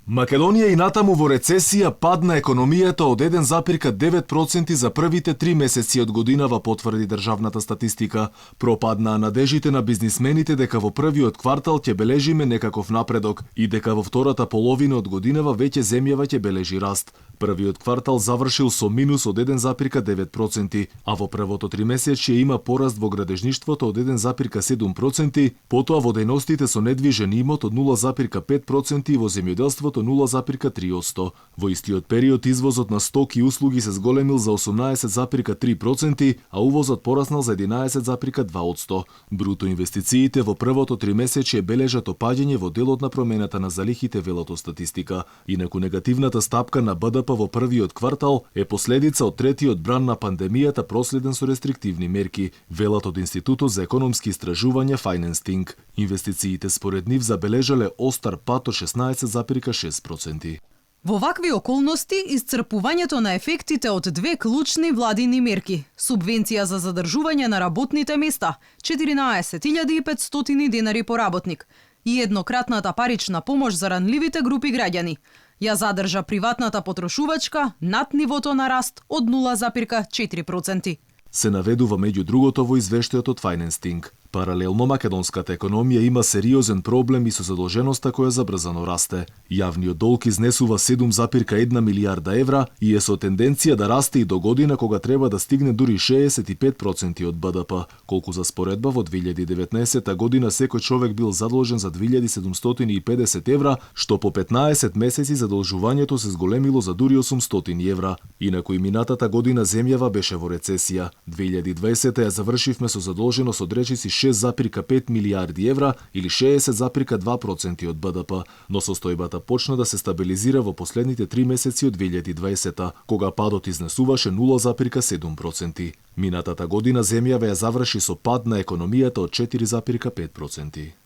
Македонија и натаму во рецесија, пад на економијата од 1,9% за првите 3 месеци од годинава, потврди државната статистика. Пропаднаа надежите на бизнисмените дека во првиот квартал ќе бележиме некаков напредок и дека во втората половина од годинава веќе земјава ќе бележи раст. Првиот квартал завршил со минус од 1,9%, а во првото тримесечје има пораст во градежништвото од 1,7%, потоа во дејностите со недвижен имот од 0,5% и во земјоделството 0,3%. Во истиот период извозот на стоки и услуги се зголемил за 18,3%, а увозот пораснал за 11,2%. Бруто инвестициите во првото тримесечје бележат опаѓање во делот на промената на залихите, велат статистика. Инаку негативната стапка на БДП во првиот квартал е последица од третиот бран на пандемијата проследен со рестриктивни мерки, велат од Институтот за економски истражувања FinanceThink. Инвестициите според нив забележале остар пат од 16,6%. Во вакви околности, исцрпувањето на ефектите од две клучни владини мерки – субвенција за задржување на работните места – 14.500 денари по работник и еднократната парична помош за ранливите групи граѓани, ја задржа приватната потрошувачка над нивото на раст од 0,4%. Се наведува меѓу другото во извештајот од FinanceThink. Паралелно, македонската економија има сериозен проблем и со задолженоста која забрзано расте. Јавниот долг изнесува 7,1 милијарда евра и е со тенденција да расте и до година кога треба да стигне дури 65% од БДП. Колку за споредба, во 2019 година секој човек бил задолжен за 2750 евра, што по 15 месеци задолжувањето се зголемило за дури 800 евра. Инаку и минатата година земјава беше во рецесија. 2020 ја завршивме со задолженост од речиси 6,5 милијарди евра или 60,2% од БДП, но состојбата почна да се стабилизира во последните 3 месеци од 2020, кога падот изнесуваше 0,7%. Минатата година земјава ја заврши со пад на економијата од 4,5%.